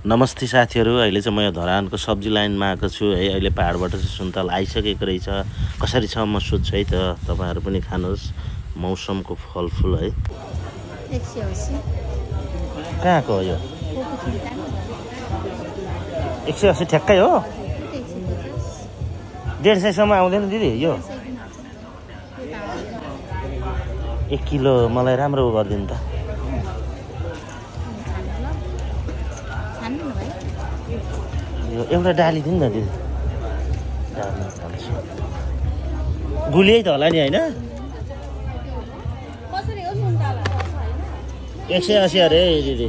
नमस्ते साथीहरु, अहिले चाहिँ म यहाँ धरानको सब्जी लाइनमा आएको छु है। अहिले पहाडबाट चाहिँ सुन्तला आइसकेको रहेछ। कसरी छ म सोध्छु है त, तपाईहरु पनि खानुहोस्। मौसमको फलफुल है। 180 कहाँको हो यो? 180 ठ्याक्कै हो? 150 सम्म आउँदैन दिदी यो? 1 किलो मलाई राम्रो गरिदिनु त। यो एउटा डाली दिनु न दिदी। डाली खान्छु। गुलियै त होला नि हैन? कसरी हो सुन्तला? 180 अरे दिदी।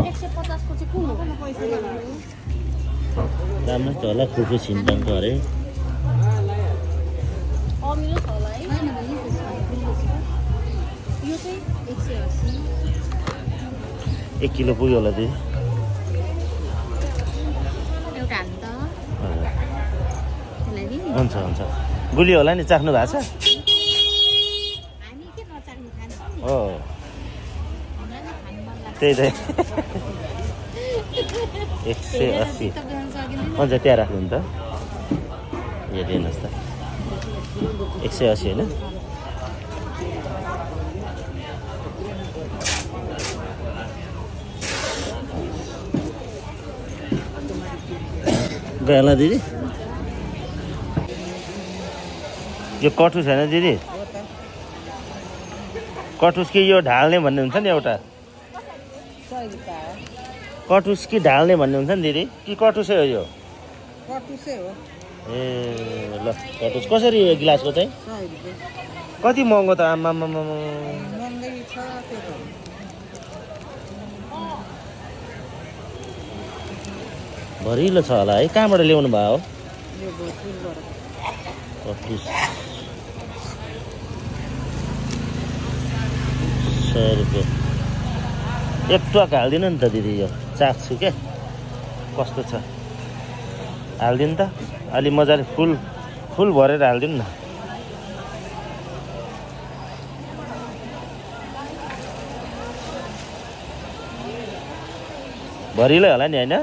150 को चाहिँ कुन हो? पैसा लाग्यो। राम्रो त होला, फुफु छिन्ताङको अरे। अमिलो छ होला है? हैन बहिनी यो चाहिँ 180। 1 किलो पुग्यो होला दिदी। एउटा हाल्नु त। त्यसलाई दिनु। हुन्छ हुन्छ। गुली होला नि, चाख्नु भएको छ? हामी के नचाख्नु खान्छौँ नि। हो हामीलाई नि खानु मन लाग्छ। त्यही त। 180। हुन्छ त्यहाँ राख्नु नि त। यो दिनुहोस् त। 180 हैन? गएला दिदी? यो कटुस हैन दिदी? कटुस कि यो ढाल्ने भन्ने हुन्छ नि एउटा? कटुस कि ढाल्ने भन्ने हुन्छ नि दिदी? कि कटुसै हो यो? कटुसै हो। ए ल, कटुस कसरी हो गिलासको चाहिँ? 100 रुपैयाँ। कति महँगो त आम्मा। महँगै छ त्यो त। भरिलो छ होला है। कहाँबाट ल्याउनु भयो? यो भोजपुरबाट। कटुस 100 रुपैयाँ। एक टक हालिदिनु नि त दिदी, यो चाख्छु क्या कस्तो छ। हालिदिनु त अलि मजाले, फुल भरेर हालिदिनु न। भरिलै होला नि हैन?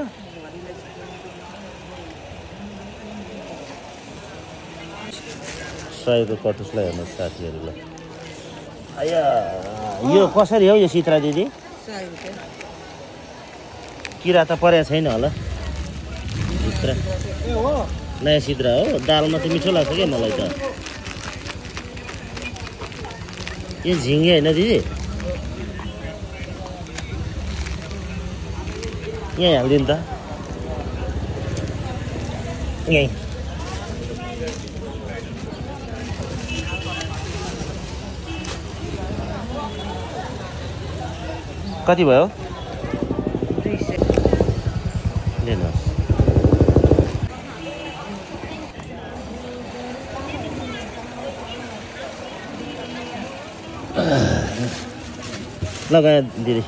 सयको कटुसलाई हेर्नुहोस् साथीहरुलाई। आया यो कसरी हो यो सित्रा दिदी? 100 रुपैयाँ। किरा त परेको छैन होला सित्रा? नयाँ सिद्रा हो। दालमा त मिठो लाग्छ क्या मलाई त। यो झिङ्गे होइन दिदी? यहीँ हालिदिनु त। यहीँ कति भयो? 200। लिनुहोस्। लगाए दिदी।